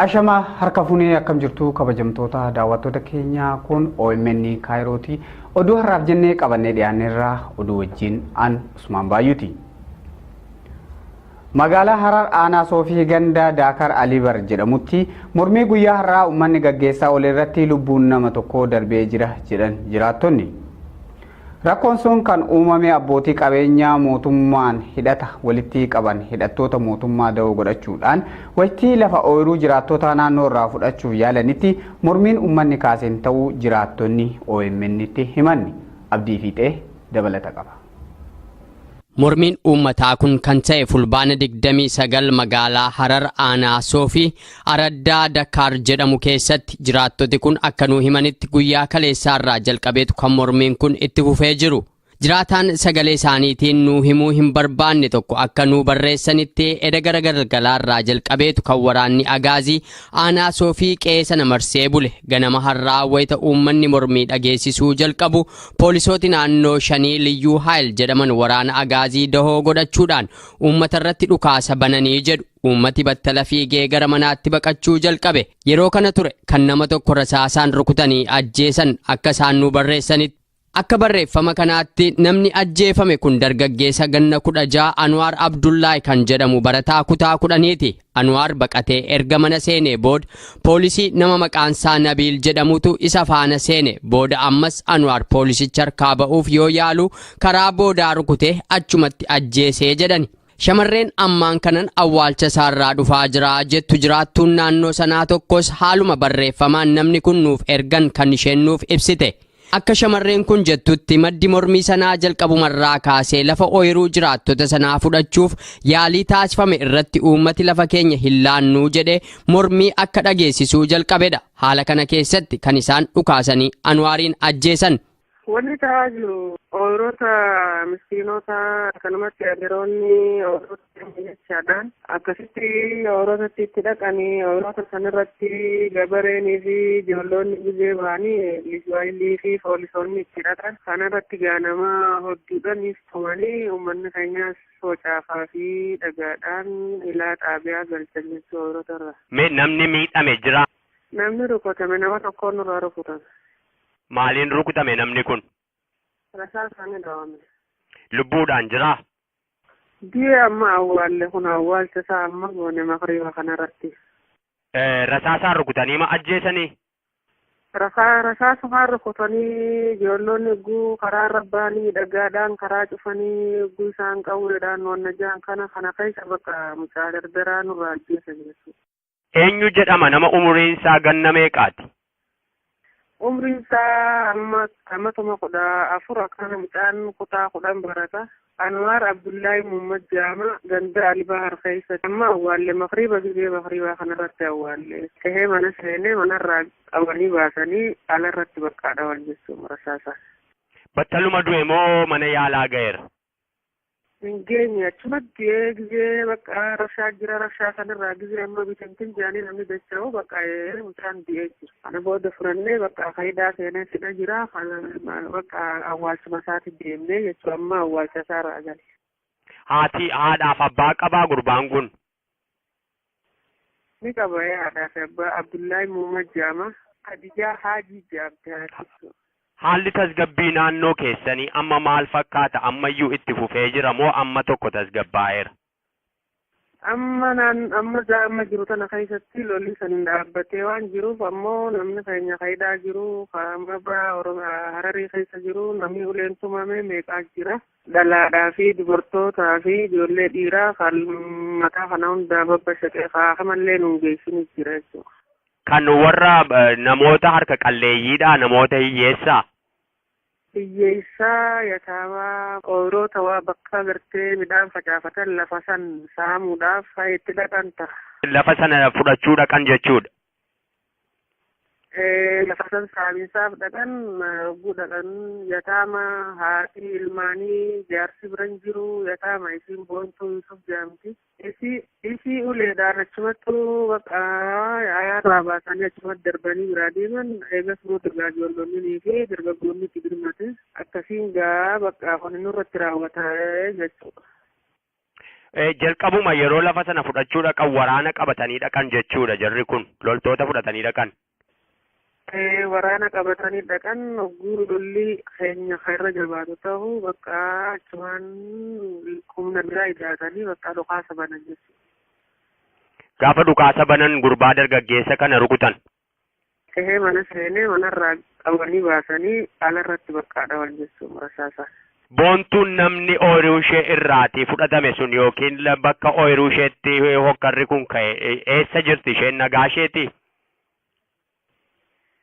Ashama harka fuunee akkam jirtu kabajamtoota daawwattoota keenyaa kun OMN Kaayirooti. Oduu har'aaf jennee qabannee dhiyaanneerraa oduu wajjin an Usmaan Baayyuuti. Magaalaa Harar aanaa Soofii ganda Daakar Alibar jedhamutti mormii guyyaa har'aa uummanni gaggeessaa oole irratti lubbuun nama tokkoo darbee jira jedhan jiraattonni. Rakkoon sun kan uumame abbootii qabeenyaa mootummaan hidhata walitti qaban hidhattoota mootummaa da'oo godhachuudhaan waytii lafa ooyiruu jiraattota naannoo irraa fudhachuuf yaalanitti mormiin uummanni kaaseen ta'uu jiraattonni OMN'tti himanni. Abdii Fiixee dabalata qaba. Mormiin uummataa kun kan ta'e Fulbaana 29 magaalaa Harar aanaa Soofii araddaa Dakaar jedhamu keessatti jiraattoti kun akka nuu himanitti guyyaa kaleessaarraa jalqabeetu kan mormiin kun itti fufee jiru. Jiraataan sagalee isaaniitiin nuu himuu hin barbaanne tokko akka nuu barreessanitti eda gara galgalaarraa jalqabeetu kan waraanni Agaazii aanaa Soofii qe'ee sana marsee bule. Ganama har'aa wayita uummanni mormii dhageessisuu jalqabu poolisooti naannoo shanii Liyyuu Haayil jedhaman waraana Agaazii dahoo godhachuudhaan uummata irratti dhukaasa bananii jedhu. Uummati battala fiigee gara manaatti baqachuu jalqabe. Yeroo kana ture kan nama tokko rasaasaan rukutanii ajjeesan akka isaan nuu barreessanitti. Akka barreeffama kanaatti namni ajjeefame kun dargaggeessa ganna 16 Anwaar Abdullahi kan jedhamu barataa kutaa 10ti. Anwaar baqatee erga mana seenee booda poolisii nama maqaansaa Nabiil jedhamutu isa faana seene. Booda ammas Anwaar poolisicha harkaa ba'uuf yoo yaalu karaa boodaa rukutee achumatti ajjeesee jedhani. Shamarreen ammaan kanan awwaalcha isaarraa dhufaa jira jettu jiraattuun naannoo sanaa tokkos haaluma barreeffamaan namni kun nuuf ergan kan isheen nuuf ibsite. Akka shamarreen kun jettutti maddi mormii sanaa jalqabumarraa kaasee lafa ooyiruu jiraattota sanaa fudhachuuf yaalii taasifame irratti uummati lafa keenya hin laannuu jedhee mormii akka dhageessisuu jalqabedha. Haala kana keessatti kan isaan dhukaasanii Anwaariin ajjeesan. Wanni ta'aa jiru ooyiroota miskiinota akkanumatti aderoonni ooyiroota jechaadhaan akkasitti ooyirootatti itti dhaqanii ooyiroota sanirratti gabareenii fi ijoollonni gizee ba'anii lijuwaayilii fi poolisoonni itti dhaqan kanarratti gaanama hodduudhaniif tumanii uummanni keenyas focaafaa fi dhagaadhaan ilaa xaabiyaa galchan jechuu ooyiroota irra. Mee namni miidhame jira? Namni rukutame nama tokkoon nurraa rukutame. Maaliin rukutame namni kun? Rasaasaan dhawame. Lubbuudhaan jiraa? Du'ee amma awwaalle kun awwaalcha isaa amma goone makriiba kanarratti. Rasaasaan rukutanii ma ajjeesanii? Rasaasumaan rukutanii ijoollonni egguu karaa irra ba'anii dhagaadhaan karaa cufanii egguu isaan qawweedhaan wanna ja'an kana kana keessa bakka mucaa dardaraa nurraa ajjeesan jechuudha. Eenyu jedhama nama umuriin isaa ganna meeqaati? Umriin isaa amma amatuma 14 akkana mucaan kutaa 10 barata. Anwaar Abdullaahi Muhammad Jaama ganda Alibahar keessa amma awwaalle makriiba gizee makriibaa kanarratti awwaalle. Qehee mana seenee manarraa qabanii baasanii alarratti bakka dhawan jechuudha rasaasaan. Battaluma du'e moo mana yaalaa ga'eera? Hin geenye achuma du'ee gizee bakka rabshaa jira rabshaa sanirraa gizee amma bitantin jedhanii namni dacha'u bakka mucaan du'ee jira. Kana booda fudhannee bakka faayidaa seenee sidha jira bakka awwaalchuma isaatti deemnee jechuudha amma awwaalcha isaarraa gale. Haati haadhaaf abbaa qabaa gurbaan kun? Ni qaba haadhaa fi abbaa Abdullaahi Muhammad Jaama Khadijaa Haajii Jaamte haati. Haalli tasgabbii naannoo keessanii amma maal fakkaata? Ammayyuu itti fufee jira moo amma tokko tasgabbaa'eera? Amma naan amma amma jiru tana keessatti lolli san dhaabbatee waan jiruuf ammoo namni keenya faayidaa jiru amma Hararii keessa jiru namni uleen tumame meeqaa jira. Dhalaadhaa fi dubartootaa fi ijoollee dhiiraa kan mataa kana hundaa babbashaqee kaakamallee nuun geessinis jira jechuudha. Kan warra namoota harka qalleeyyiidhaa namoota hiyyeessaa? Hiyyeessaa yataamaa ooyiroota waa bakka gartee midhaan facaafatan lafa san saamuudhaaf itti dhaqan ta'a. Lafa sana fudhachuu dhaqan jechuudha. Lafa san saamiinsaaf dhaqan hogguu dhaqan yataama haati ilmaanii jaarsi biran jiru yataama isiin boontuu Yusuf jaamti. Isii uleedhaan achumattu bakka ayaarraa baasanii achumatti darbanii biraa deeman eegas booda ijoollonni fi dargaggoonni itti birmate akkasiin gaa bakka kun nurratti raawwata jechuudha. Jalqabuma yeroo lafa sana fudhachuu dhaqan waraana qabatanii dhaqan jechuudha jarri kun, loltoota fudhatanii dhaqan. Waraana qabatanii dhaqan. Hogguu lolli keenya irra jabaatu ta'u bakka achumaan humna biraa ijaatanii bakka dhukaasa banan jechuudha. Gaafa dhukaasa banan gurbaa dargaggeessa kana rukutan. Qe'ee mana seenee manarraa qabanii baasanii alarratti bakka dhawan jechuudha rasaasaan. Boontuun namni ooyiruu ishee irraatii fudhatame sun yookiin bakka ooyiruu isheetti hokkarri kun ka'e eessa jirti isheen, nagaa isheeti?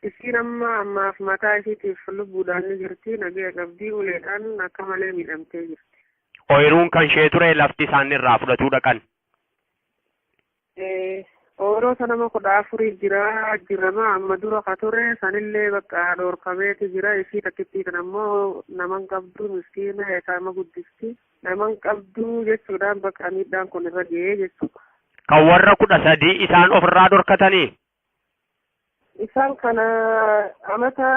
Isiin amma ammaaf mataa ishiitiif lubbuudhaan ni jirti, nagaya qabdii, uleedhaan akka malee miidhamtee jirti. Ooyiruun kan ishee ture lafti isaan irraa fudhatuu dhaqan. Ooyiroota nama 14 jira jirama amma dura ka ture sanillee bakka dhoorkameeti jira. Isii takkittii kan ammoo naman qabdu, miskiina eesaama guddisti, naman qabdu jechuudhaan bakka miidhaan kun irra ga'ee jechuudha. Kan warra 13 isaan ofirraa dhorkatanii? Isaan kana amata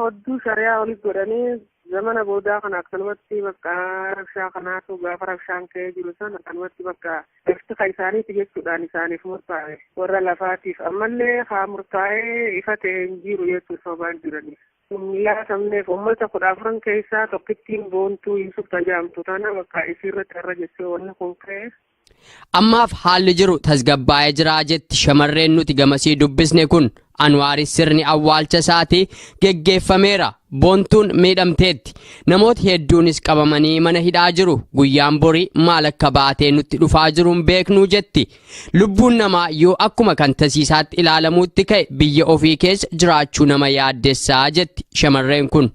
hodduu shari'aa olis godhanii zamana boodaa kana akkanumatti bakka rabshaa kanaatu gaafa rabshaan ka'ee jiru sana akkanumatti bakka lafti ka isaaniiti jechuudhaan isaaniif murtaa'e warra lafaatiif ammallee haa murtaa'ee ifa ta'e hin jiru jechuudha sobaan jiraniif. Hin laatamneef. Uummata 14 keessaa tokkittiin Boontuu Yusuf tajaamtu tana bakka isiirratti irra jechuu wanni kun ka'e. Ammaaf haalli jiru tasgabbaa'ee jira jetti shamarreen nuti gamasii dubbisne kun. Anwaaris sirni awwaalcha isaatii geggeeffameera. Boontuun miidhamteetti. Namooti hedduunis qabamanii mana hidhaa jiru. Guyyaan borii maal akka baatee nutti dhufaa jiru hin beeknuu jetti. Lubbuun namaa yoo akkuma kan tasiisaatti ilaalamuutti ka'e biyya ofii keessa jiraachuu nama yaaddessaa jetti shamarreen kun.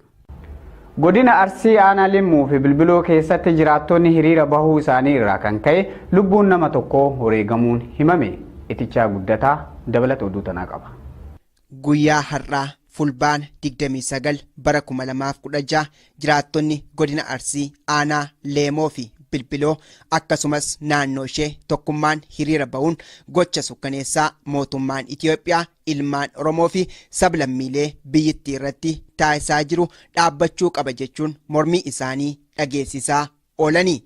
Godina Arsii aanaa Limmuu fi Bilbiloo keessatti jiraattonni hiriira bahuu isaanii irraa kan ka'e lubbuun nama tokkoo wareegamuun himame. Itichaa Guddataa dabalata oduu tanaa qaba. Guyyaa har'aa Fulbaana 29 bara 2016 jiraattonni godina Arsii aanaa Leemoo fi Bilbiloo akkasumas naannoo ishee tokkummaan hiriira ba'uun gocha sukkaneessaa mootummaan Itiyoophiyaa ilmaan Oromoo fi sablammiilee biyyittii irratti taasisaa jiru dhaabbachuu qaba jechuun mormii isaanii dhageessisaa oolanii.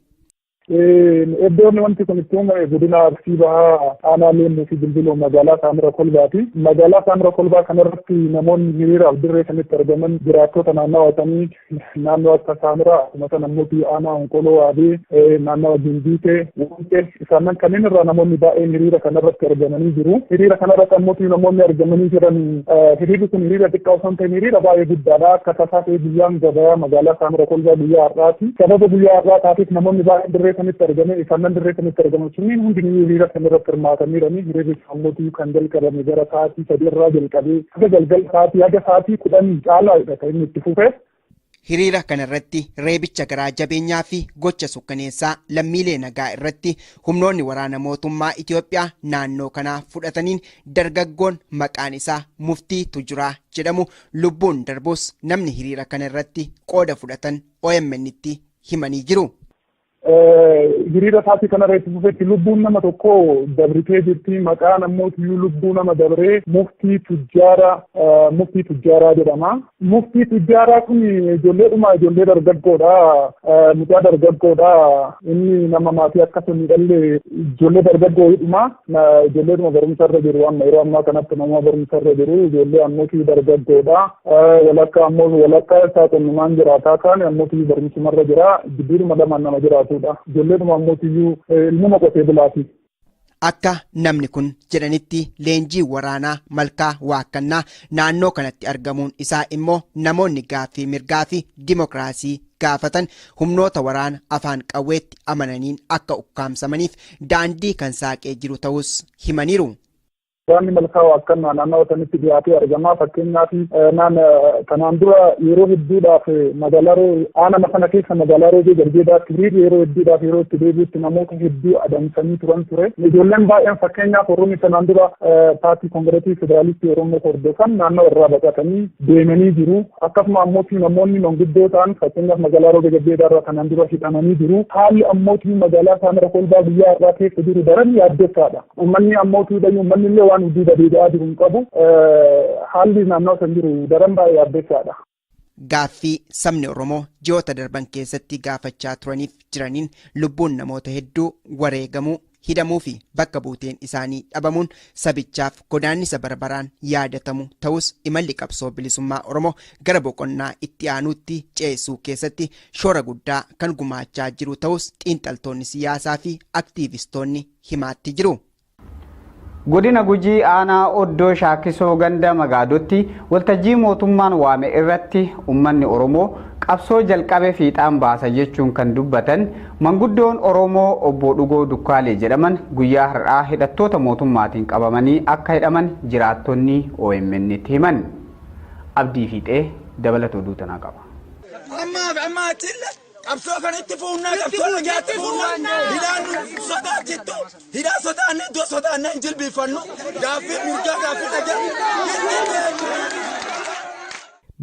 Iddoon wanti kun itti uumame godina Arsii Bahaa aanaa Leemmuu fi Bilbiloo magaalaa Saamira Kolbaati. Magaalaa Saamira Kolbaa kanarratti namoonni hiriiraaf dirree sanitti argaman jiraattota naannawa sanii, naannoo akka Saamira, akkuma sana immoo aanaa Onkoloo Waabee, naannawa Gimbiitee, Wonqee, isaanan kanneen irraa namoonni baay'een hiriira kanarratti argamanii jiru. Hiriira kanarratti ammoo namoonni argamanii jiran, hiriirri kun hiriira xiqqaa osoo hin ta'in hiriira baay'ee guddaadha. Akka tasaa ta'e guyyaan gabayaa magaalaa Saamira Kolbaa guyyaa har'aati. Sababa guyyaa har'aa taateef namoonni baay'een dirree sanitti argame. Isaanan dirree sanitti argaman sunniin hundinuu hiriira kanarratti hirmaataniirani. Hiriirri ammoo kan jalqabame gara sa'aatii 3 irraa jalqabee haga galgal sa'aatii haga sa'aatii 10 caalaadha kan inni itti fufe. Hiriira kanarratti reebicha garaa jabeenyaa fi gocha sukkaneessaa lammiilee nagaa irratti humnoonni waraana mootummaa Itiyoophiyaa naannoo kanaa fudhataniin dargaggoon maqaan isaa Muftii Tujuraa jedhamu lubbuun darbus namni hiriira kanarratti qooda fudhatan OMN'tti himanii jiru. Hiriira isaatii kanarra itti fufetti lubbuun nama tokko dabritee jirti. Maqaan ammoo lubbuu nama dabree Muftii Tujjaaraa, Muftii Tujjaaraa jedhama. Muftii Tujjaaraa kun ijoolleedhuma ijoollee dargaggoodha. Mucaa dargaggoodha. Inni nama maatii akkasuma miidhallee ijoollee dargaggoodhuma. Ijoolleedhuma barumsa irra jiru, amma yeroo ammaa kanatti nama barumsa irra jiru, ijoollee ammoo dargaggoodha. Walakkaa ammoo walakkaa isaa qonnumaan jiraataa kaan ammoo barumsumarra jira. Gidduudhuma lamaan nama jiraatudha. Ijoolleedhuma ammoo ilmuma qotee bulaati. Akka namni kun jedhanitti leenjii waraanaa Malkaa Waakkannaa naannoo kanatti argamuun isaa immoo namoonni gaaffii mirgaa fi dimokiraasii gaafatan humnoota waraana afaan qawweetti amananiin akka ukkaamsamaniif daandii kan saaqee jiru ta'us himaniiru. Waraanni Malkaa Waakkannaa naannoo sanitti dhiyaatee argama. Fakkeenyaaf kanaan dura yeroo hedduudhaaf magaalaa aanama sana keessa magaalaa Roobee Gargeedaatti hiriirri yeroo hedduudhaaf yeroo itti deebi'utti namoota hedduu adamsanii turan ture. Ijoolleen baay'een fakkeenyaaf warroonni kanaan dura paartii Koongireesii Federaalistii Oromoo hordofan naannoo irraa baqatanii deemanii jiru. Akkasuma ammoo namoonni manguddoo ta'an fakkeenyaaf magaalaa Roobee Gargeedaa irraa kanaan dura hidhamanii jiru. Haalli ammoo magaalaa Saamira Kolbaa guyyaa har'aa keessa jiru daran yaaddessaadha. Uummanni ammoo uummanni illee waan hojii deebi'aa jiru hin qabu. Haalli naannoo san jiru daran baay'ee yaaddessaadha. Gaaffii sabni Oromoo ji'oota darban keessatti gaafachaa turaniif jiraniin lubbuun namoota hedduu wareegamuu, hidhamuu fi bakka buuteen isaanii dhabamuun sabichaaf godaannisa barbaraan yaadatamu ta'us, imalli qabsoo bilisummaa Oromoo gara boqonnaa itti aanuutti ceesuu keessatti shoora guddaa kan gumaachaa jiru ta'us xiinxaltoonni siyaasaa fi aktiivistoonni himaatti jiru. Godina Gujii aanaa Oddoo Shaakisoo ganda Magaadotti waltajjii mootummaan waame irratti uummanni Oromoo qabsoo jalqabe fiixaan baasa jechuun kan dubbatan manguddoon Oromoo obbo Dhugoo Dukkaalee jedhaman guyyaa har'aa hidhattoota mootummaatiin qabamanii akka hidhaman jiraattonni OMN itti himan. Abdii Fiixee dabalata oduu tanaa qaba. Ammaaf amma achille qabsoo kanatti fuunnaa, qabsoo nagaatti fuunnaa. Hidhaan nu sodaachittu, hidhaa sodaanne, iddoo sodaanne hin jilbiiffannu. Gaaffii mirgaa, gaaffii dhagaa.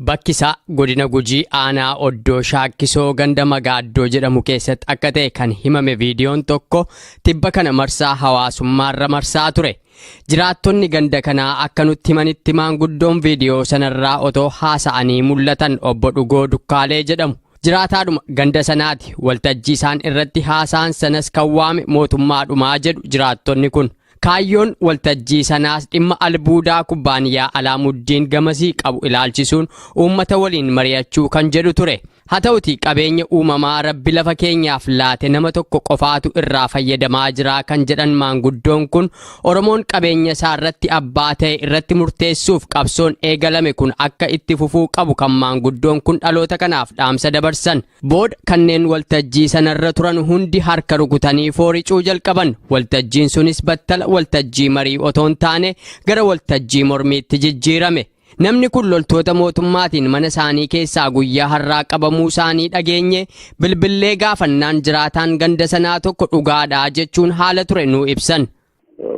Bakki isaa godina Gujii aanaa Oddoo Shaakkisoo ganda Magaaddoo jedhamu keessatti akka ta'e kan himame viidiyoon tokko tibba kana marsaa hawaasummaarra marsaa ture. Jiraattonni ganda kanaa akka nutti himanitti maanguddoon viidiyoo sanarraa otoo haasa'anii mul'atan obbo Dhugoo Dukkaalee jedhamu. Jiraataadhuma ganda sanaati. Waltajjii isaan irratti haasa'an sanas kan waame mootummaadhumaa jedhu jiraattonni kun. Kaayyoon waltajjii sanaas dhimma albuudaa kubbaaniyaa Alaamuddiin gamasii qabu ilaalchisuun uummata waliin mari'achuu kan jedhu ture. Haa ta'uti qabeenya uumamaa Rabbi lafa keenyaaf laate nama tokko qofaatu irraa fayyadamaa jira kan jedhan maanguddoon kun, Oromoon qabeenya isaa irratti abbaa ta'e irratti murteessuuf qabsoon eegalame kun akka itti fufuu qabu kan maanguddoon kun dhaloota kanaaf dhaamsa dabarsan. Booda kanneen waltajjii sanarra turan hundi harka rukutanii fooricuu jalqaban. Waltajjiin sunis battala waltajjii marii otoo hin taane gara waltajjii mormiitti jijjiirame. Namni kun loltoota mootummaatiin mana isaanii keessaa guyyaa har'aa qabamuu isaanii dhageenye. Bilbillee gaafannaan jiraataan ganda sanaa tokko dhugaadhaa jechuun haala ture nuu ibsan.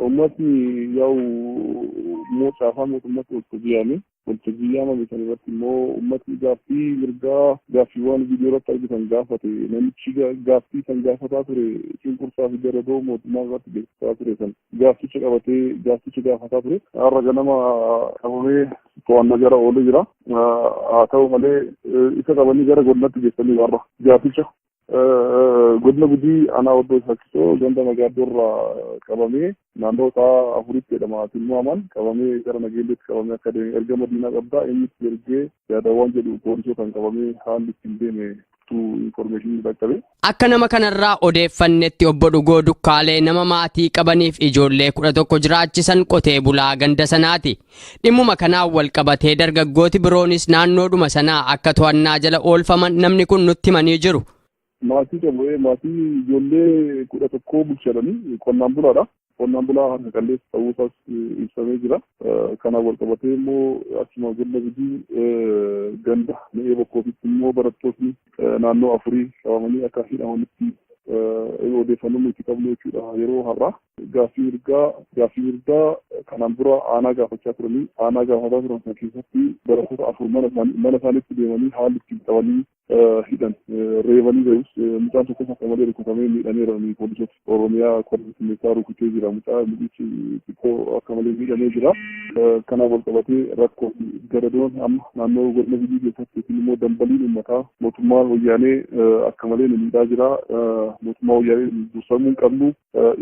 Uummatni yaa'u caafaa mootummaatti waltajjii yaame. Waltajjii yaamame sana irratti immoo uummatni gaaffii mirgaa, gaaffiiwwan viidiyoo irratti argitan gaafate. Namichi gaaffii san gaafataa ture cunqursaa fi daradoo mootummaa irratti geessisaa ture san gaafficha qabatee gaafficha gaafataa ture. Har'a ganama qabamee to'annaa jala oolee jira. Haa ta'u malee isa qabanii gara godinatti geessanii warra gaafficha godina Gujii aanaa Oddoo Shakkisoo ganda Magaaddoo irraa qabamee naannoo sa'a 4tti jedhama tilmaaman qabamee gara Nageelleetti qabamee akka deeme, erga madiinaa qabdaa inni itti ergee yaadawwan jedhu poolisootaan qabamee haalli ittiin deeme information qaqqabe. Akka nama kanarraa odeeffannetti obbo Dhugoo Dukkaalee nama maatii qabaniif ijoollee 11 jiraachisan qotee bulaa ganda sanaati. Dhimmuma kanaan wal qabatee dargaggooti biroonis naannoodhuma sanaa akka to'annaa jala oolfaman namni kun nutti himanii jiru. Maatii qabu, maatii ijoollee 11 bulchanii, qonnaan bulaadha. Qonnaan bulaa harka qalleessa ta'uu isaas ibsamee jira. Kanaan wal qabatee immoo achuma godina Gujii ganda Mi'ee Bokkoofitti immoo barattootni naannoo afurii qabamanii akka hidhamanitti odeeffannoo nuti qabnu jechuudha yeroo har'aa. Gaaffii mirgaa kanaan dura aanaa gaafachaa turanii, aanaa gaafataa turan sana keessatti barattoota afur mana isaaniitti deemanii haalli ittiin qabanii hidhan, reebanii bahus, mucaan tokkos akka malee rukutamee miidhameera. Poolisoota Oromiyaa korbeessa rukutee jira, mucaa mucichi xiqqoo akka malee miidhamee jira. Kanaaf wal qabatee rakkoo fi gadadoon amma naannoo godina Gujii keessatti yookiin immoo dambaliin uummataa mootummaan wayyaanee akka malee nu miidhaa jira. Mootummaa wayyaanee dursamuu hin qabnu.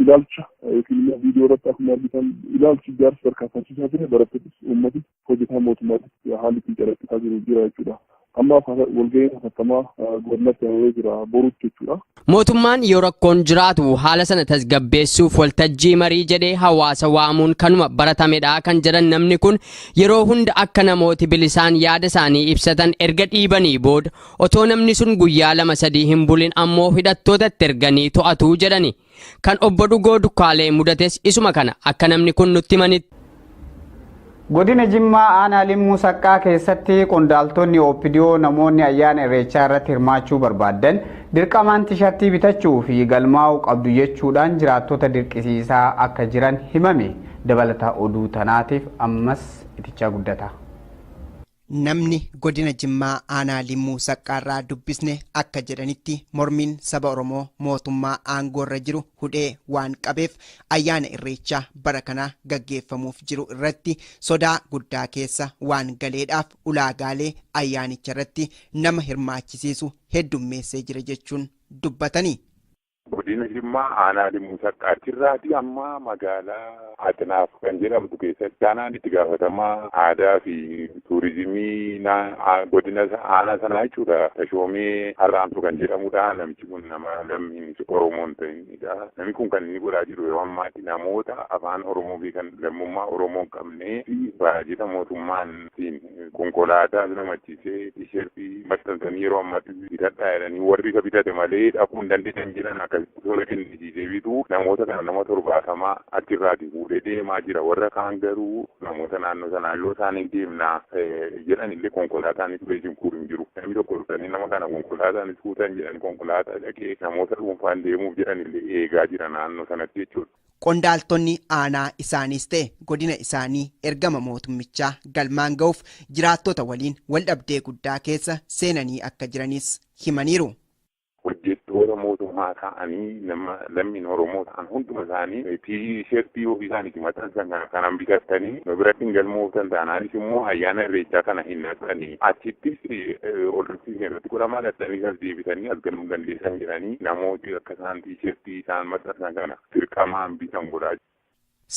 Ilaalcha yookiin immoo viidiyoo irratti akkuma argitan ilaalchi ijaarsa tarkaanfachiisaa ture barattootas, uummatis, hojjetaa mootummaatis haalli ittiin calaqqisaa jiru jira jechuudha. Amma walga'iin hatattamaa godinatti yaamamee jira boruutti jechuudha. Mootummaan yoo rakkoon jiraatu haala sana tasgabbeessuuf waltajjii marii jedhee hawaasa waamuun kanuma baratamedha kan jedhan namni kun, yeroo hunda akka namooti bilisaan yaada isaanii ibsatan erga dhiibanii booda otoo namni sun guyyaa 2-3 hin bulin ammoo hidhattootatti erganii to'atuu jedhani. Kan obbo Dhugoo Dukkaalee mudates isuma kana akka namni kun nutti himanitti. Godina Jimmaa aanaa Limmuu Saqqaa keessatti qondaaltonni OPDO namoonni ayyaana Irreechaa irratti hirmaachuu barbaadan dirqamaan tishartii bitachuu fi galmaa'uu qabdu jechuudhaan jiraattota dirqisiisaa akka jiran himame. Dabalata oduu tanaatiif ammas itichaa guddata. Namni godina Jimmaa aanaa Limmuu Saqqaarraa dubbisne akka jedhanitti mormiin saba Oromoo mootummaa aangoorra jiru hudhee waan qabeef ayyaana Irreechaa bara kana gaggeeffamuuf jiru irratti sodaa guddaa keessa waan galeedhaaf ulaagaalee ayyaanicha irratti nama hirmaachisiisu heddummeessee jira jechuun dubbatani. Godina Jimmaa aanaa Limmuu Saqqaarraa amma magaalaa Atinaaf kan jedhamtu keessatti aanaan itti gaafatamaa aadaa fi turizimii godina aanaa sanaa jechuudha. Tashoomee Harraamtu kan jedhamudha. Namichi kun nama lammiin Oromoo hin ta'inidha. Namni kun kan inni godhaa jiru yeroo ammaatti namoota afaan Oromoo beekan lammummaa Oromoo hin qabnee fi baajata mootummaan konkolaataa namachiisee tisheertii maxxansanii yeroo ammaatti bitadhaa jedhanii warri isa bitate malee dhaquu hin dandeenye jedhan akka tola kennisiisee bituu namoota kana nama 70 achirraati fuudhee deemaa jira. Warra kaan garuu namoota naannoo sanaa yoo isaan hin deemnaa jedhan illee konkolaataan turee hin jiru. Namni tokko dhufanii nama kana konkolaataan fuutan jedhan konkolaataa dhaqee namoota dhuunfaan deemuuf jedhan illee eegaa jira naannoo sanatti jechuudha. Qondaaltonni aanaa isaaniis ta'e godina isaanii ergama mootummichaa galmaan ga'uuf jiraattota waliin wal dhabdee guddaa keessa seenanii akka jiranis himaniiru. Hojjettoota mootummaa ta'anii nama lammiin Oromoo ta'an hunduma isaanii tiishertii ofii isaaniitti maxxansan kanan bitatanii nu biratti hin galmooftan taanaanis immoo ayyaana Irreechaa kana hin naqanii achittis hordofsiisni irratti godhamaa dhaqanii as deebisanii as galuu dandeessan jedhanii namooti akka isaan tiishertii isaan maxxansan kana dirqamaan bitan godhaa.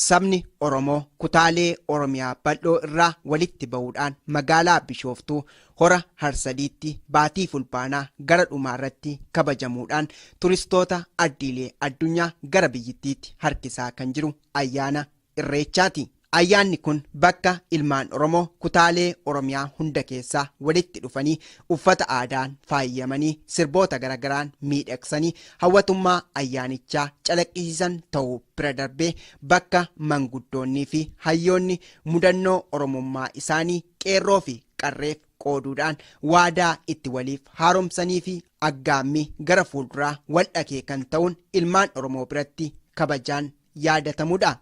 Sabni Oromoo kutaalee Oromiyaa bal'oo irraa walitti ba'uudhaan magaalaa Bishooftuu hora Harsadiitti baatii fulbaanaa gara dhumaarratti kabajamuudhaan turistoota ardiilee addunyaa gara biyyittiitti harkisaa kan jiru ayyaana Irreechaati. Ayyaanni kun bakka ilmaan Oromoo kutaalee Oromiyaa hunda keessaa walitti dhufanii uffata aadaan faayyamanii sirboota garagaraan miidhagsanii hawwatummaa ayyaanichaa calaqqisiisan ta'uu bira darbee bakka manguddoonnii fi hayyoonni mudannoo Oromummaa isaanii qeerroo fi qarreef qooduudhaan waadaa itti waliif haaromsanii fi aggaammii gara fuulduraa wal dhakee kan ta'uun ilmaan Oromoo biratti kabajaan yaadatamudha.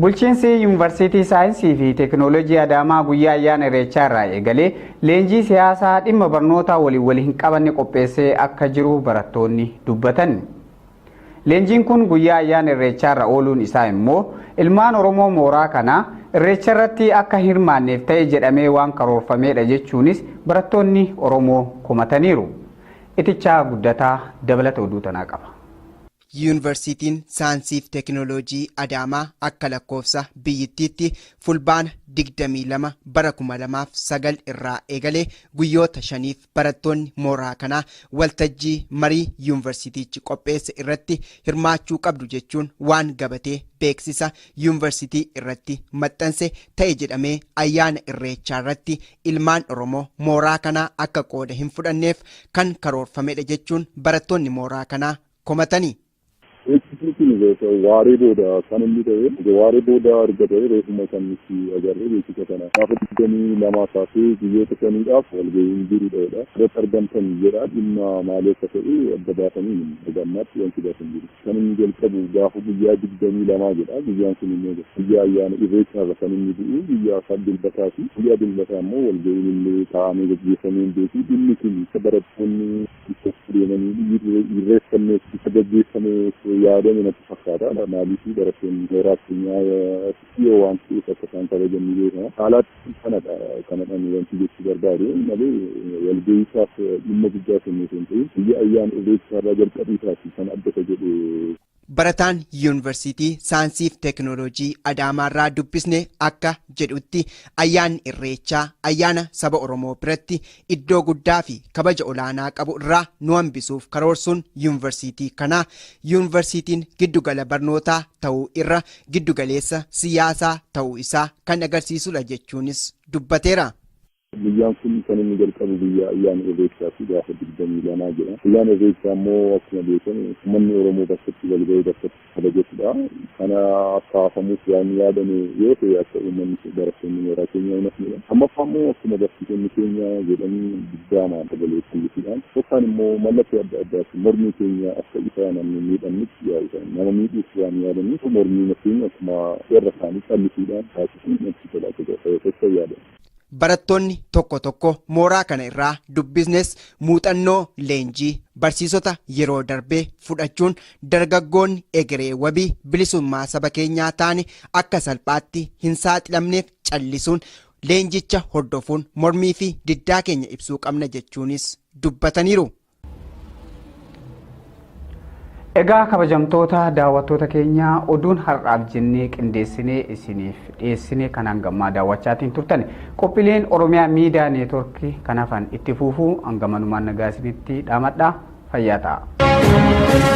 Bulchiinsi Yuunivarsiitii Saayinsii fi Teekinooloojii Adaamaa guyyaa ayyaana Irreechaa irraa eegalee leenjii siyaasaa dhimma barnootaa waliin wal hin qabanne qopheessee akka jiru barattoonni dubbatan. Leenjiin kun guyyaa ayyaana Irreechaa irra ooluun isaa immoo ilmaan Oromoo mooraa kanaa Irreecha irratti akka hirmaanneef ta'e jedhamee waan karoorfamedha jechuunis barattoonni Oromoo komataniiru. Itichaa Guddataa dabalata oduu tanaa qaba. Yuunivarsiitiin Saayinsii fi Teekinooloojii Adaamaa akka lakkoofsa biyyittiitti fulbaana 22 bara 2009 irraa eegalee guyyoota 5 barattoonni mooraa kanaa waltajjii marii yuunivarsiitichi qopheesse irratti hirmaachuu qabdu jechuun waan gabatee beeksisa yuunivarsiitii irratti maxxanse ta'e jedhamee ayyaana Irreechaa irratti ilmaan Oromoo mooraa kanaa akka qooda hin fudhanneef kan karoorfamedha jechuun barattoonni mooraa kanaa komatani. Beeksisni kun waaree booda kan inni ta'e waaree booda erga ta'e reefuma kan nuti agarre beeksisa kana gaafa 22 kaasee guyyoota 5dhaaf walga'iin jirudha. Irratti argamtan jedha dhimma maalii akka ta'e adda baasanii hin ammaatti wanti baasan jiru. Kan inni jalqabu gaafa guyyaa 22 jedha. Guyyaan sun immoo guyyaa ayyaana Irreechaa irra kan inni bu'u guyyaa dilbataati. Guyyaa dilbataa immoo walga'iin illee taa'amee gaggeeffamee hin beeku. Dhimmi kun isa barattoonni itti deemanii irreeffanneef isa gaggeeffameef yaadame natti fakkaata. Maaliif barattoonni mooraa keenyaa dhiyoo waan ta'eef akka isaan kabajan ni beekama. Haalaatti kanadha kanadhaan wanti jechuu barbaade malee walga'iisaaf dhimma guddaa kennee osoo hin ta'in guyyaa ayyaana Irreechaa irraa jalqabiisaati kan adda isa jedhe. Barataan Yuunivarsiitii Saayinsii fi Teekinooloojii Adaamaarraa dubbisne akka jedhutti ayyaanni Irreechaa ayyaana saba Oromoo biratti iddoo guddaa fi kabaja olaanaa qabu irraa nu hambisuuf karoorsuun yuunivarsiitii kanaa yuunivarsiitiin giddugala barnootaa ta'uu irra giddugaleessa siyaasaa ta'uu isaa kan agarsiisudha jechuunis dubbateera. Guyyaan kun kan inni jalqabu guyyaa ayyaana Irreechaati gaafa 22 jedha. Guyyaan Irreechaa immoo akkuma beekamu uummanni Oromoo bakkatti wal ga'ee bakkatti kabajatudha. Kana kaafamuuf waan yaadame yoo ta'e akka uummanni barattoonni mooraa keenya hin hafnedha. Lammaffaa immoo akkuma barsiisonni keenya jedhanii diddaama dabaleessuudhaan yookaan immoo mallattoo adda addaatti mormii keenya akka isa namni miidhamnitti yaa'udha. Nama miidhuuf waan yaadaniif mormii keenya akkuma seerra isaanii callisuudhaan taasisuun natti tola akka ta'e yaadama. Barattoonni tokko tokko mooraa kana irraa dubbisnes muuxannoo leenjii barsiisota yeroo darbee fudhachuun dargaggoonni egeree wabii bilisummaa saba keenyaa taane akka salphaatti hin saaxilamneef callisuun leenjicha hordofuun mormii fi diddaa keenya ibsuu qabna jechuunis dubbataniiru. Egaa kabajamtoota daawwattoota keenya oduun har'aaf jennee qindeessinee isiniif dhiyeessine kan hangammaa daawwachaatiin turtan qophiileen Oromiyaa Miidiyaa Neetwoorkii kan hafan itti fufuu hangamanumaan nagaa isinitti dhaamadha fayyaa ta'a.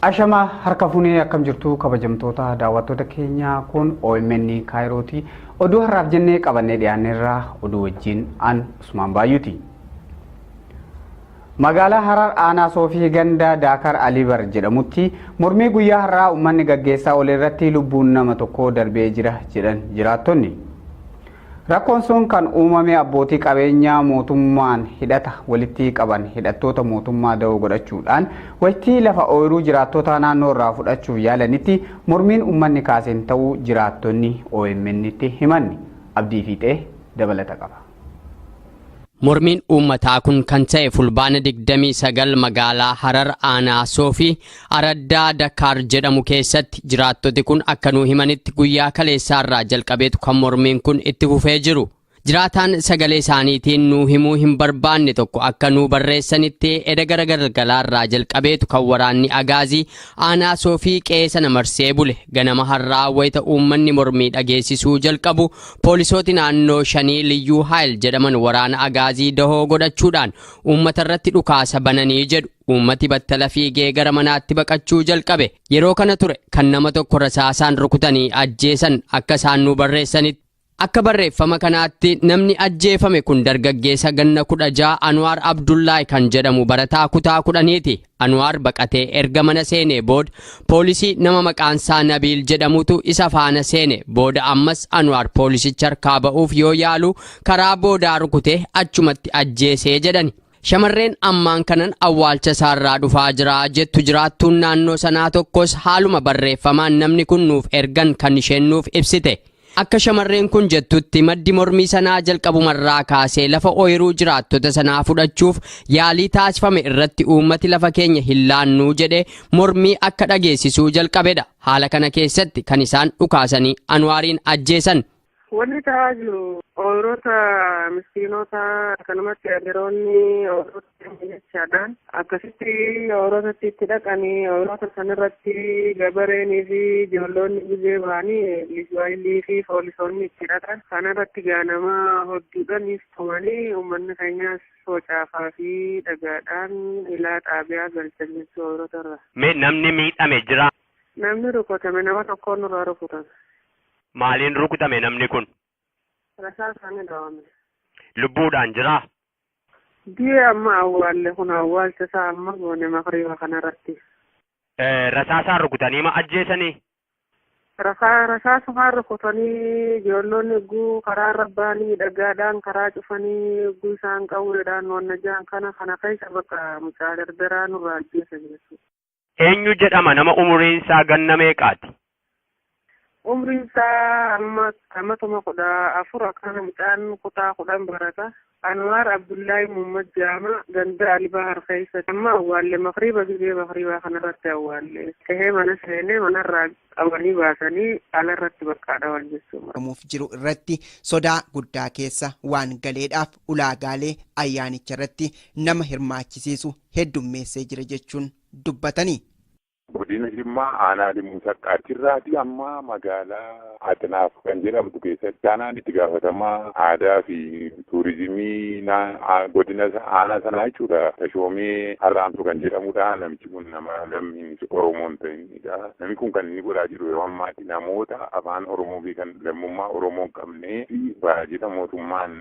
Ashama harka fuunee akkam jirtu kabajamtoota daawwattoota keenyaa kun OMN Kaayirooti. Oduu har'aaf jennee qabannee dhiyaanneerraa oduu wajjin an Usmaan Baay'uuti. Magaalaa Harar aanaa Soofii ganda Daakar Alibar jedhamutti mormii guyyaa har'aa uummanni gaggeessaa oole irratti lubbuun nama tokko darbee jira jedhan jiraattonni. Rakkoon sun kan uumame abbootii qabeenyaa mootummaan hidhata walitti qaban hidhattoota mootummaa da'oo godhachuudhaan waqtii lafa ooyiruu jiraattota naannoo irraa fudhachuuf yaalanitti mormiin uummanni kaaseen ta'uu jiraattonni OMN'tti himanni. Abdii Fiixee dabalata qaba. Mormiin uummataa kun kan ta'e fulbaana 29 magaalaa Harar aanaa Soofii araddaa Dakaar jedhamu keessatti jiraattoti kun akka nuu himanitti guyyaa kaleessaarraa jalqabeetu kan mormiin kun itti fufee jiru. Jiraataan sagalee isaaniitiin nuu himuu hin barbaanne tokko akka nuu barreessanitti eda gara galgalaarraa jalqabeetu kan waraanni Agaazii aanaa Soofii qe'ee sana marsee bule. Ganama har'aa wayita uummanni mormii dhageessisuu jalqabu poolisooti naannoo shanii Liyyuu Haayil jedhaman waraana Agaazii dahoo godhachuudhaan uummata irratti dhukaasa bananii jedhu. Uummati battala fiigee gara manaatti baqachuu jalqabe. Yeroo kana ture kan nama tokko rasaasaan rukutanii ajjeesan akka isaan nuu barreessanitti. Akka barreeffama kanaatti namni ajjeefame kun dargaggeessa ganna 16 Anwaar Abdullahi kan jedhamu barataa kutaa 10ti. Anwaar baqatee erga mana seenee booda poolisii nama maqaan isaa Nabiil jedhamutu isa faana seene. Booda ammas Anwaar poolisicha harkaa ba'uuf yoo yaalu karaa boodaa rukutee achumatti ajjeesee jedhani. Shamarreen ammaan kanan awwaalcha isaarraa dhufaa jira jettu jiraattuun naannoo sanaa tokkos haaluma barreeffamaan namni kun nuuf ergan kan isheen nuuf ibsite. Akka shamarreen kun jettutti maddi mormii sanaa jalqabumarraa kaasee lafa ooyiruu jiraattota sanaa fudhachuuf yaalii taasifame irratti uummati lafa keenya hin laannuu jedhee mormii akka dhageessisuu jalqabedha. Haala kana keessatti kan isaan dhukaasanii Anwaariin ajjeesan. Wanni ta'aa jiru ooyiroota miskiinota akkanumatti aderoonni ooyiroota jechaadhaan akkasitti ooyirootatti itti dhaqanii ooyiroota sanirratti gabareenii fi ijoollonni gizee ba'anii lijuwaayilii fi poolisoonni itti dhaqan kanarratti gaanama hodduudhaniif tumanii uummanni keenyas socaafaa fi dhagaadhaan ilaa xaabiyaa galchan jechuu ooyiroota irra. Mee namni miidhame jira? Namni rukutame nama tokkoon nurraa rukutame. Maaliin rukutame namni kun? Rasaasaan dhawame. Lubbuudhaan jiraa? Biyya amma awwaalle kun awwaalcha isaa amma goone makriiba kanarratti. Rasaasaan rukutanii ma ajjeesanii? Rasaasumaan rukutanii ijoollonni guu karaa irra ba'anii dhagaadhaan karaa cufanii guu isaan qawweedhaan wanna ja'an kana kana keessa bakka mucaa dardaraa nurraa ajjeesan jechuudha. Eenyu jedhama nama umuriin isaa ganna meeqaati? Umriin isaa amma amatuma 14 akkana mucaan kutaa 10 barata. Anwaar Abdullahi Muhammad Jaama ganda Alibahar keessa amma awwaalle makriba gizee makribaa kanarratti awwaalle kahee mana seenee manarraa qabanii baasanii alarratti bakka dhawan jechuudha. Muuf jiru irratti sodaa guddaa keessa waan galeedhaaf ulaagaalee ayyaanicha irratti nama hirmaachisiisu heddummeessee jira jechuun dubbatanii. Godina Jimmaa aanaa Limuu Saqqaachirraati amma magaalaa Atinaaf kan jedhamtu keessatti aanaan itti gaafatamaa aadaa fi tuurizimii godina aanaa sanaa jechuudha. Tashoomee Harraamtu kan jedhamudha. Namichi kun nama lammiin Oromoo hin ta'inidha. Namni kun kan inni godhaa jiru yeroo ammaatti namoota afaan Oromoo fi kan lammummaa Oromoo hin qabnee fi baajata mootummaan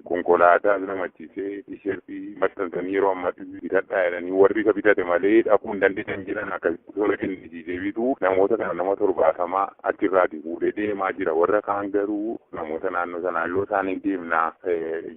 konkolaataa namachiisee tisheertii maxxansanii yeroo ammaatti bitadhaa jedhanii warri isa bitate malee dhaquu hin dandeessan jedhan akka tola kennisiisee bituu namoota kana nama 70 achirraati fuudhee deemaa jira. Warra kaan garuu namoota naannoo sanaa yoo isaan hin deemnaa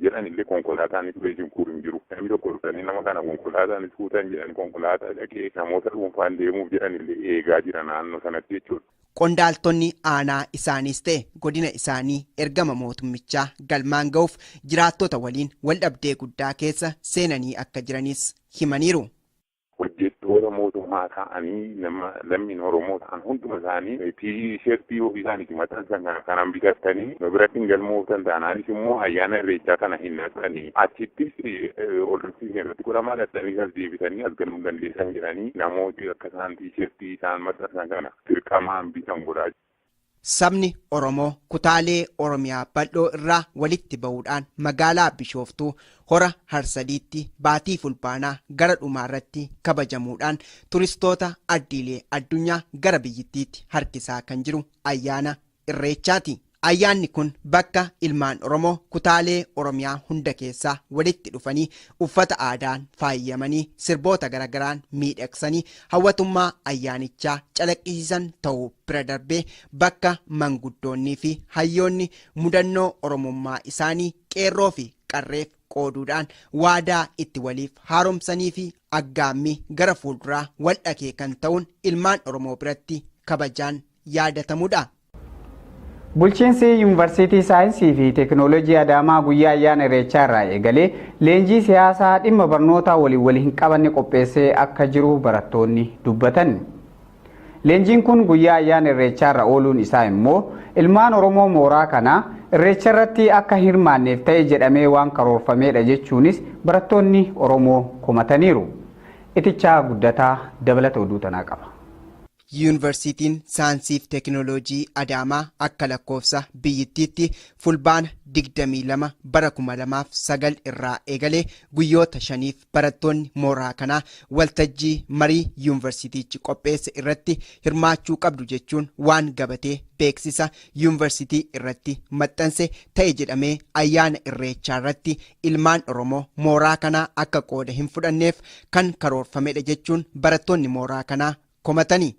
jedhan illee konkolaataan turee jiru hin jiru. Namni tokko dhufanii nama kana konkolaataan fuutan jedhan konkolaataa dhaqee namoota dhuunfaan deemuuf jedhan illee eegaa jira naannoo sanatti jechuudha. Qondaaltonni aanaa isaaniis ta'e godina isaanii ergama mootummichaa galmaan ga'uuf jiraattota waliin wal dhabdee guddaa keessa seenanii akka jiranis himaniiru. Hojjettoota mootummaa ta'anii nama lammiin Oromoo ta'an hunduma isaanii tiishertii ofii isaaniitti maxxansan kanaan bitatanii biratti hin galmooftan taanaanis immoo ayyaana irreechaa kana hin naqanii achittis hordofsiisni irratti godhamaa dhaqanii as deebisanii as galuu dandeessan jedhanii namooti akka isaan tiishertii isaan maxxansan kana dirqamaan bitan godhaa. Sabni Oromoo kutaalee Oromiyaa bal'oo irraa walitti ba'uudhaan magaalaa Bishooftuu hora Harsadiitti baatii fulbaanaa gara dhumaarratti kabajamuudhaan turistoota ardiilee addunyaa gara biyyittiitti harkisaa kan jiru ayyaana Irreechaati. Ayyaanni kun bakka ilmaan Oromoo kutaalee Oromiyaa hunda keessaa walitti dhufanii uffata aadaan faayyamanii sirboota garagaraan miidhagsanii hawwatummaa ayyaanichaa calaqqisiisan ta'uu bira darbee bakka manguddoonnii fi hayyoonni mudannoo Oromummaa isaanii qeerroo fi qarreef qooduudhaan waadaa itti waliif haaromsanii fi aggaammii gara fuulduraa wal dhakee kan ta'uun ilmaan Oromoo biratti kabajaan yaadatamudha. Bulchiinsi Yuunivarsiitii Saayinsii fi Teekinooloojii Adaamaa guyyaa ayyaana Irreechaa irraa eegalee leenjii siyaasaa dhimma barnootaa waliin wal hin qabanne qopheessee akka jiru barattoonni dubbatan. Leenjiin kun guyyaa ayyaana Irreechaa irra ooluun isaa immoo ilmaan Oromoo mooraa kanaa Irreecha irratti akka hirmaanneef ta'e jedhamee waan karoorfamedha jechuunis barattoonni Oromoo komataniiru. Itichaa Guddataa dabalata oduu tanaa qaba. Yuunivarsiitiin Saayinsii fi Teekinooloojii Adaamaa akka lakkoofsa biyyittiitti fulbaana 22 bara 2009 irraa eegalee guyyoota 5 barattoonni mooraa kanaa waltajjii marii yuunivarsiitichi qopheesse irratti hirmaachuu qabdu jechuun waan gabatee beeksisa yuunivarsiitii irratti maxxanse ta'e jedhamee ayyaana Irreechaa irratti ilmaan Oromoo mooraa kanaa akka qooda hin fudhanneef kan karoorfamedha jechuun barattoonni mooraa kanaa komatanii.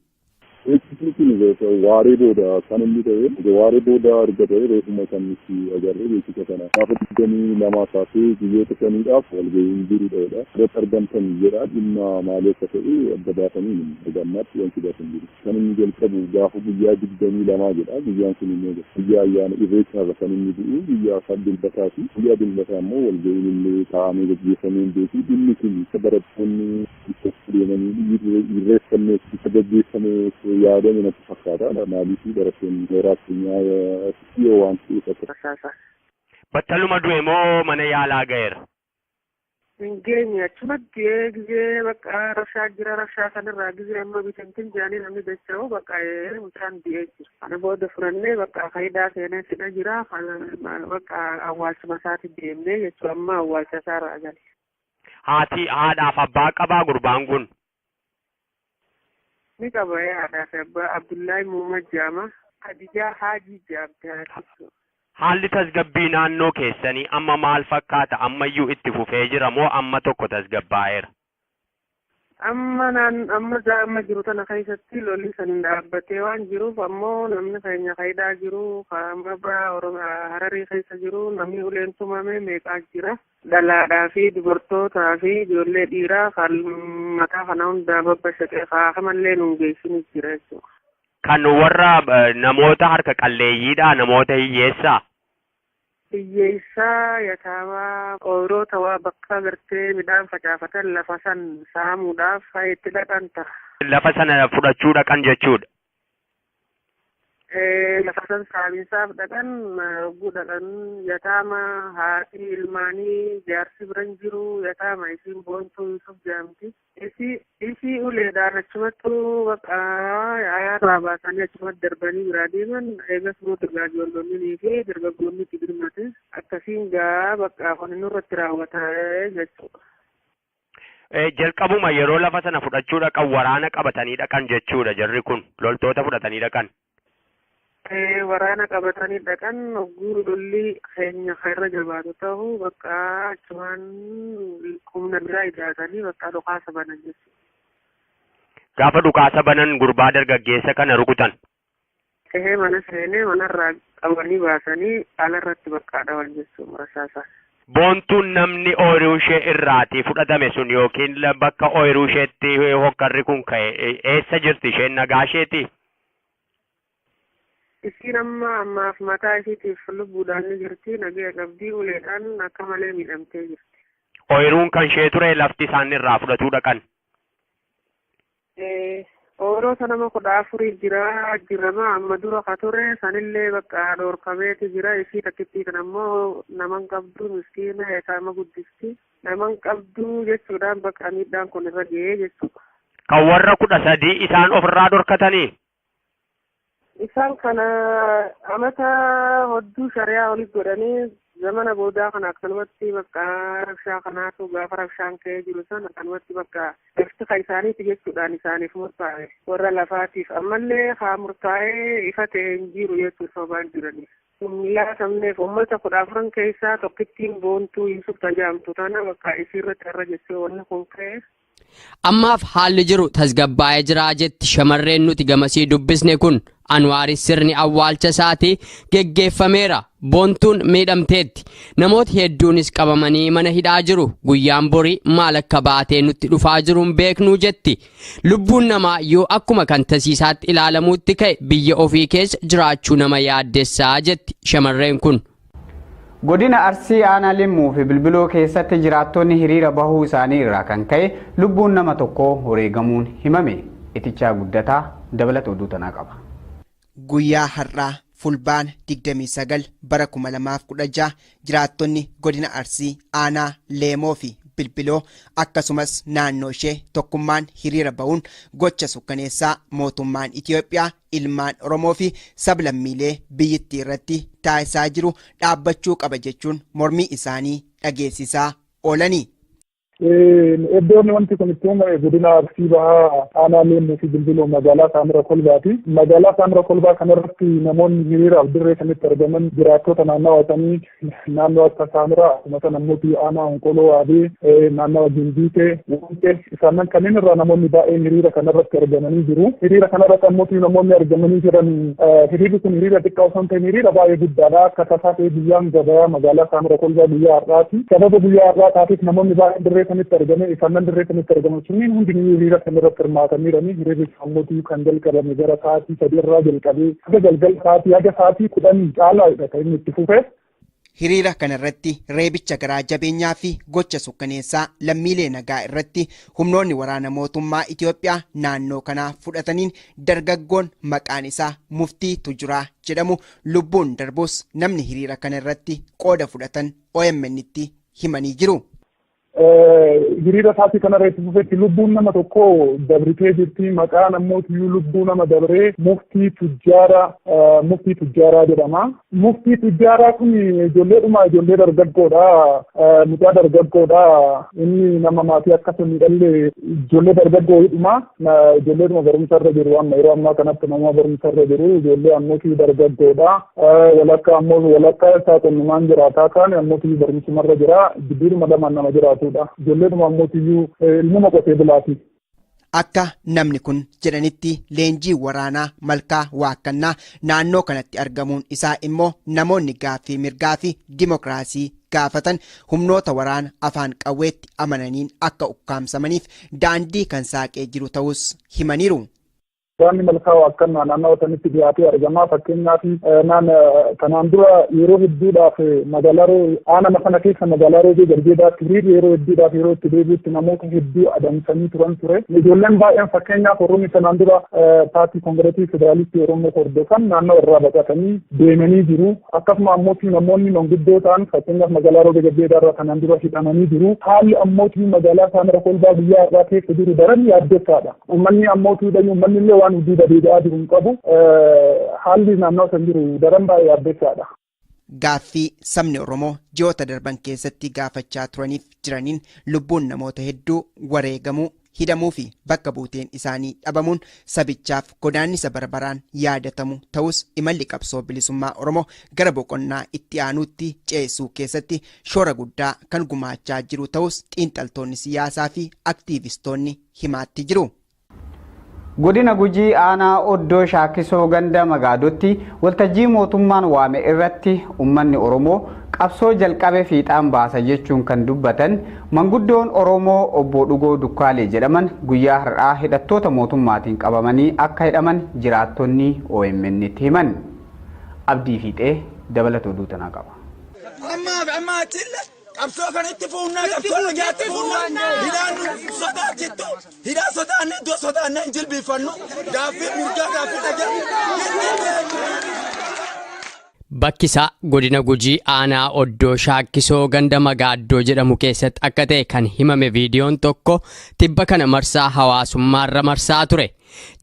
Beeksisni kun waaree booda kan inni ta'e waaree booda erga ta'e reefuma kan nuti agarre beeksisa kana gaafa 22 kaasee guyyoota 5dhaaf walga'iin jirudha. Irratti argamtan jedha dhimma maalii akka ta'e adda baasanii hin ammaatti wanti baasan jiru. Kan inni jalqabu gaafa guyyaa 22 jedha. Guyyaan sun immoo guyyaa ayyaana Irreechaa irra kan inni bu'u guyyaa dilbataati. Guyyaa dilbataa immoo walga'iin illee taa'amee gaggeeffamee hin beeku. Dhimmi kun isa barattoonni itti deemanii irreeffanneef isa gaggeeffameef yaadame natti fakkaata. Maaliif barattoonni mooraa addunyaa dhiyoo waan ta'eef akka. Battaluma du'e moo mana yaalaa ga'eera? Hin geenye achumatti gizee bakka rabshaa jira rabshaa sanarraa gizee amma bitantin jedhanii namni dacha'u bakka mucaan du'ee jira. Kana booda furannee bakka faayidaa seenee sidha jira bakka awwaalchuma isaatti deemnee jechuudha amma awwaalcha isaarraa gale. Haati haadhaaf abbaa qabaa gurbaan kun? Ni qaba haadhaaf abbaa Abdullahi Muhammad Jaama Khadijaa Haajii Jaabdaa. Haalli tasgabbii naannoo keessanii amma maal fakkaata? Ammayyuu itti fufee jira moo amma tokko tasgabbaa'eera? Amma amma jiru tana keessatti lolli san dhaabbatee waan jiruuf ammoo namni keenya faayidaa jiru amma Hararii keessa jiru namni uleen tumame meeqaa jira. Dhalaadhaa fi dubartootaa fi ijoollee dhiiraa kan mataa kana hundaa babbashaqee kaakamallee nuun geessinis jira jechuudha. Kan warra namoota harka qalleeyyiidha namoota hiyyeessaa? Hiyyeessaa yataamaa ooyiroota waa bakka gartee midhaan facaafatan lafa san saamuudhaaf itti dhaqan ta'a. Lafa sana fudhachuu dhaqan jechuudha. Lafa san saamiinsaaf dhaqan hogguu dhaqan yataama haati ilmaanii jaarsi biran jiru yataama isiin Boontuu Yusuf jedhamti. Isii uleedhaan achumattu bakka ayaarraa baasanii achumatti darbanii biraa deeman. Eegas booda ijoollonnii fi dargaggoonni itti birmate akkasiin gaa bakka kun nurratti raawwata jechuudha. Jalqabuma yeroo lafa sana fudhachuu dhaqan waraana qabatanii dhaqan jechuudha jarri kun loltoota fudhatanii dhaqan. Waraana qabatanii dhaqan hogguu lolli keenya irra jabaatu ta'u bakka achumaan humna biraa ijaasanii bakka dhukaasa banan jechuudha. Gaafa dhukaasa banan gurbaa dargaggeessa kana rukutan. Mana seenee manarraa qabanii baasanii alarratti bakka dhawan jechuudha rasaasaan. Boontuun namni ooyiruu ishee irraatii fudhatame sun yookiin bakka ooyiruu isheetti hokkarri kun ka'e eessa jirti isheen nagaa isheeti? Isiin amma ammaaf mataa ishiitiif lubbuudhaan ni jirti, nagaya qabdii, uleedhaan akka malee miidhamtee jirti. Ooyiruun kan ishee ture lafti isaan irraa fudhatuu dhaqan. Ooyiroota nama 14 jira jirama amma dura ka ture sanillee bakka dhoorkameeti jira. Isii takkittii kan ammoo naman qabdu miskiina yataama guddisti naman qabdu jechuudhaan bakka miidhaan kun irra ga'ee jechuudha. Kan warra 13 isaan ofirraa dhorkatanii? Isaan kana amata hodduu shari'aa olis godhanii zamana boodaa kana akkanumatti bakka rabshaa kanaatu gaafa rabshaan ka'ee jiru sana akkanumatti bakka lafti ka isaaniiti jechuudhaan isaaniif murtaa'e warra lafaatiif ammallee haa murtaa'ee ifa ta'e hin jiru jechuudha sababaan jiraniif. Laatamneef uummata 14 keessaa tokkittiin Boontuu Yusuf tajaamtu tana bakka isiirratti irra jechuu wanni kun ka'e. Ammaaf haalli jiru tasgabbaa'ee jira jetti shamarreen nuti gamasii dubbisne kun. Anwaaris sirni awwaalcha isaatii geggeeffameera. Boontuun miidhamteetti. Namooti hedduunis qabamanii mana hidhaa jiru. Guyyaan borii maal akka baatee nutti dhufaa jiru hin beeknuu jetti. Lubbuun namaa yoo akkuma kan tasiisaatti ilaalamuutti ka'e biyya ofii keessa jiraachuu nama yaaddessaa jetti shamarreen kun. Godina Arsii aanaa Limmuu fi Bilbiloo keessatti jiraattonni hiriira bahuu isaanii irraa kan ka'e lubbuun nama tokkoo wareegamuun himame. Itichaa Guddataa dabalata oduu tanaa qaba. Guyyaa har'aa Fulbaana 29 bara 2016 jiraattonni godina Arsii aanaa Leemoo fi Bilbiloo akkasumas naannoo ishee tokkummaan hiriira bahuun gocha sukkaneessaa mootummaan Itiyoophiyaa ilmaan Oromoo fi sablammiilee biyyattii irratti taasisaa jiru dhaabbachuu qaba jechuun mormii isaanii dhageessisaa oolani. Iddoon wanti kun itti uumame godina Arsii Bahaa aanaa Leemmuu fi Bilbiloo magaalaa Saamira Kolbaati. Magaalaa Saamira Kolbaa kanarratti namoonni hiriiraaf dirree sanitti argaman jiraattota naannawa sanii naannoo akka Saamira akkuma sana immoo aanaa Honqoloo Waabee naannawa Gimbiitee Wonqee isaan kanneen irraa namoonni baay'een hiriira kanarratti argamanii jiru. Hiriira kanarratti ammoo namoonni argamanii jiran hiriirri kun hiriira xiqqaa osoo hin ta'in hiriira baay'ee guddaadha. Akka tasaa ta'e guyyaan gabaa magaalaa Saamira Kolbaa guyyaa har'aati. Sababa guyyaa har'aa taateef namoonni baay'een dirree sanitti argame isaan dirree sanitti argaman sunniin hundinuu hiriira kanarratti hirmaataniirani. Hiriirri ammoo kan jalqabame gara sa'aatii 3 irraa jalqabee haga galgala sa'aatii haga sa'aatii 10 caalaadha kan inni itti fufe. Hiriira kanarratti reebicha garaa jabeenyaa fi gocha sukkaneessaa lammiilee nagaa irratti humnoonni waraana mootummaa Itiyoophiyaa naannoo kanaa fudhataniin dargaggoon maqaan isaa Muftii Tujuraa jedhamu lubbuun darbus namni hiriira kanarratti qooda fudhatan OMN tti himanii jiru. Hiriira sa'aatii kanarra itti fufetti lubbuun nama tokko dabritee jirti. Maqaan ammoo lubbuu nama dabree Muftii Tujjaaraa jedhama. Muftii Tujjaaraa kun ijoolleedhuma ijoollee dargaggoodha. Mucaa dargaggoodha. Inni nama maatii akkasuma miidhallee ijoollee dargaggoodhuma. Ijoolleedhuma barumsa irra jiru amma yeroo ammaa kanatti nama barumsa irra jiru ijoollee ammoo dargaggoodha. Walakkaa ammoo walakkaa isaa qonnumaan jiraataa kaan ammoo barumsumarra jira. Gidduudhuma lamaan nama jiraatu. Ijoolleedhuma ammoo ilmuma qotee bulaati. Akka namni kun jedhanitti leenjii waraanaa Malkaa Waakkannaa naannoo kanatti argamuun isaa immoo namoonni gaaffii mirgaa fi dimokiraasii gaafatan humnoota waraana afaan qawweetti amananiin akka ukkaamsamaniif daandii kan saaqee jiru ta'us himaniiru. Waan Malkaa Waaqannaa naannoo sanitti dhiyaatee argama. Fakkeenyaaf naan kanaan dura yeroo hedduudhaaf magaalaa aanama kana keessa magaalaa Roobee Garjeedaatti hiriirri yeroo hedduudhaaf yeroo itti deebi'utti namoota hedduu adamsanii turan ture. Ijoolleen baay'een fakkeenyaaf warroonni kanaan dura paartii Koongireesii Federaalistii Oromoo hordofan naannoo irraa baqatanii deemanii jiru. Akkasuma ammoo namoonni manguddoo ta'an fakkeenyaaf magaalaa Roobee Garjeedaa irraa kanaan dura hidhamanii jiru. Haalli ammoo magaalaa Saamira Kolbaa guyyaa irraa keessa jiru daran yaaddessaadha. Uummanni ammoo uummanni illee waan duuba deebi'aa jiru hin qabu. Haalli naannoo san jiru daran baay'ee yaaddessaadha. Gaaffii sabni Oromoo ji'oota darban keessatti gaafachaa turaniif jiraniin lubbuun namoota hedduu wareegamuu, hidhamuu fi bakka buuteen isaanii dhabamuun sabichaaf godaannisa barbaraan yaadatamu ta'us imalli qabsoo bilisummaa Oromoo gara boqonnaa itti aanuutti ceesuu keessatti shoora guddaa kan gumaachaa jiru ta'us xiinxaltoonni siyaasaa fi aktiivistoonni himaatti jiru. Godina Gujii aanaa Oddoo Shaakisoo ganda Magaadotti waltajjii mootummaan waame irratti uummanni Oromoo qabsoo jalqabe fiixaan baasa jechuun kan dubbatan manguddoon Oromoo obbo Dhugoo Dukkaalee jedhaman guyyaa har'aa hidhattoota mootummaatiin qabamanii akka hidhaman jiraattonni OMN itti himan. Abdii Fiixee dabalata oduu tanaa qaba. Ammaaf amma achille qabsoo kanatti fuunnaa qabsoo nagaatti fuunnaa hidhaan nu sodaachittu hidhaa sodaanne iddoo sodaanne hin jilbiifannu gaaffii mirgaa gaaffii dhagaa. Bakki isaa godina Gujii aanaa Oddoo Shaakkisoo ganda Magaaddoo jedhamu keessatti akka ta'e kan himame viidiyoon tokko tibba kana marsaa hawaasummaarra marsaa ture.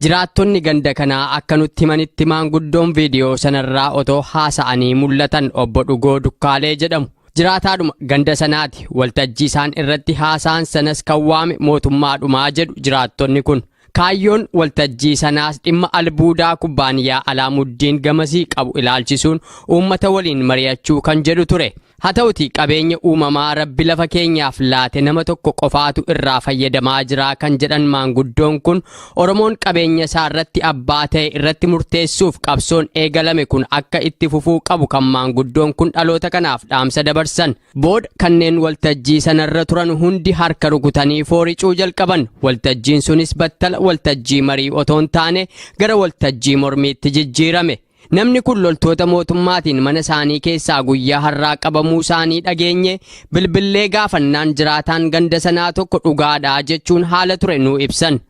Jiraattonni ganda kanaa akka nutti himanitti maanguddoon viidiyoo sanarraa otoo haasa'anii mul'atan obbo Dhugoo Dukkaalee jedhamu. Jiraataadhuma ganda sanaati waltajjii isaan irratti haasa'an sanas kan waame mootummaadhumaa jedhu jiraattonni kun. Kaayyoon waltajjii sanaas dhimma albuudaa kubbaaniyaa Alaamuddin gamasii qabu ilaalchisuun uummata waliin mari'achuu kan jedhu ture. Haa ta'uti qabeenya uumamaa rabbi lafa keenyaaf laate nama tokko qofaatu irraa fayyadamaa jira kan jedhan maanguddoon kun Oromoon qabeenya isaa irratti abbaa ta'e irratti murteessuuf qabsoon eegalame kun akka itti fufuu qabu kan maanguddoon kun dhaloota kanaaf dhaamsa dabarsan. Booda kanneen waltajjii sanarra turan hundi harka rukutanii fooricuu jalqaban. Waltajjiin sunis battala waltajjii marii otoo hin taane gara waltajjii mormiitti jijjiirame. Namni kun loltoota mootummaatiin mana isaanii keessaa guyyaa har'aa qabamuu isaanii dhageenye bilbillee gaafannaan jiraataan ganda sanaa tokko dhugaadhaa jechuun haala ture nuu ibsan.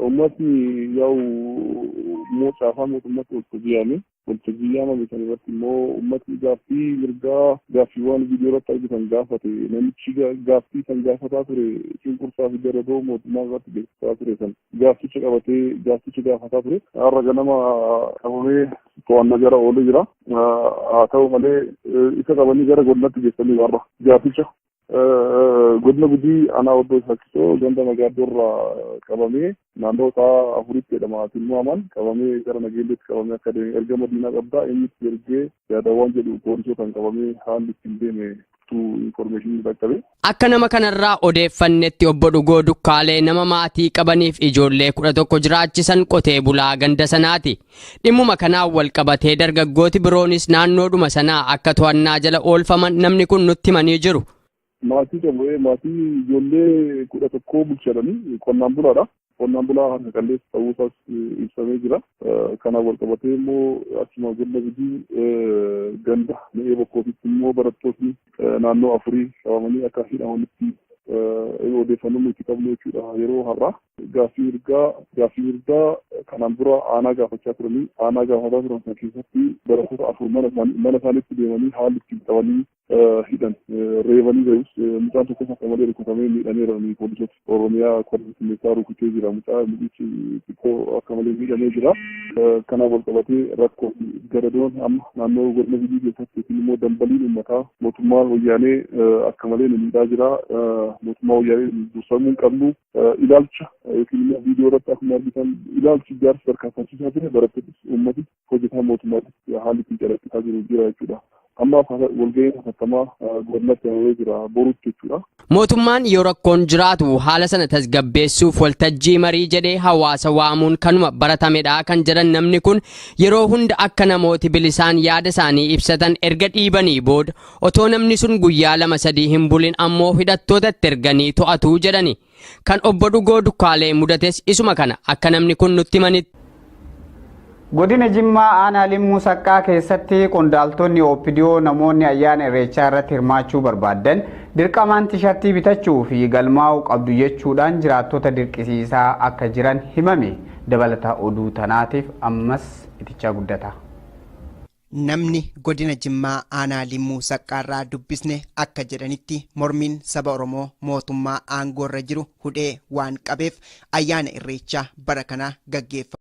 Uummatni yaa'u caafaa mootummaatti waltajjii waltajjii yaamame sana irratti immoo uummatni gaaffii mirgaa gaaffiiwwan viidiyoo irratti argitan gaafate namichi gaaffii san gaafataa ture cunqursaa fi daraboo mootummaa irratti beeksisaa ture san gaafficha qabatee gaafficha gaafataa ture har'a ganama qabamee to'annaa jara oolee jira. Haa ta'u malee isa qabanii gara godinatti geessanii warra gaafficha godina Gujii aanaa Oddoo Shaakkisoo ganda Magaaddoo irraa qabamee naannoo isaa afuritti jedhama tilmaaman qabamee gara Nageelleetti qabamee akka deeme erga madiinaa qabdaa eenyutti ergee yaadawwan jedhu poolisootaan qabamee haalli ittiin deeme information qaqqabe. Akka nama kanarraa odeeffannetti obbo Dhugoo Dukkaalee nama maatii qabaniif ijoollee 11 jiraachisan qotee bulaa ganda sanaati. Dhimmuma kanaan wal qabatee dargaggooti biroonis naannoodhuma sanaa akka to'annaa jala oolfaman namni kun nutti himanii jiru. Maatii qabu maatii ijoollee 11 bulchanii qonnaan bulaadha. Qonnaan bulaa harka qalleessa ta'uu isaas ibsamee jira. Kanaaf wal qabatee immoo achuma godina Gujii ganda mi'ee bokkootitti immoo barattootni naannoo afurii qabamanii akka hidhamanitti odeeffannoo nuti qabnu jechuudha yeroo har'aa. Gaaffii mirgaa kanaan dura aanaa gaafachaa turanii aanaa gaafataa turan sana keessatti barattoota afur mana isaaniitti deemanii haalli ittiin qabanii hidhan reebanii ga'us mucaan tokkos akka malee rukutamee miidhameera poolisoota Oromiyaa korbeessa rukutee jira mucaa mucichi xiqqoo akka malee miidhamee jira. Kanaaf wal qabatee rakkoo garadoon amma naannoo godina Gujii keessatti yookiin immoo dambaliin uummataa mootummaa wayyaanee akka malee nu miidhaa jira. Mootummaa wayyaanee dursamuu hin qabnu ilaalcha yookiin immoo viidiyoo irratti akkuma argitan ilaalchi ijaarsa tarkaanfachiisaa ture barattoottis uummatis hojjetaa mootummaattis haalli ittiin calaqqisaa jiru jira jechuudha. Amma walga'iin hatattamaa godinatti yaamamee jira boruutti jechuudha. Mootummaan yoo rakkoon jiraatu haala sana tasgabbeessuuf waltajjii marii jedhee hawaasa waamuun kanuma baratamedha kan jedhan namni kun yeroo hunda akka namooti bilisaan yaada isaanii ibsatan erga dhiibanii booda otoo namni sun guyyaa 2-3 hin bulin ammoo hidhattootatti erganii to'atuu jedhani. Kan obbo Dhugoo Dukkaalee mudates isuma kana akka namni kun nutti himanitti. Godina Jimmaa aanaa Limmuu Saqqaa keessatti qondaaltonni OPDO namoonni ayyaana Irreechaa irratti hirmaachuu barbaadan dirqamaan tishartii bitachuu fi galmaa'uu qabdu jechuudhaan jiraattota dirqisiisaa akka jiran himame. Dabalata oduu tanaatiif ammas itichaa guddata. Namni godina Jimmaa aanaa Limmuu Saqqaarraa dubbisne akka jedhanitti mormiin saba Oromoo mootummaa aangoorra jiru hudhee waan qabeef ayyaana Irreechaa bara kana gaggeeffamu.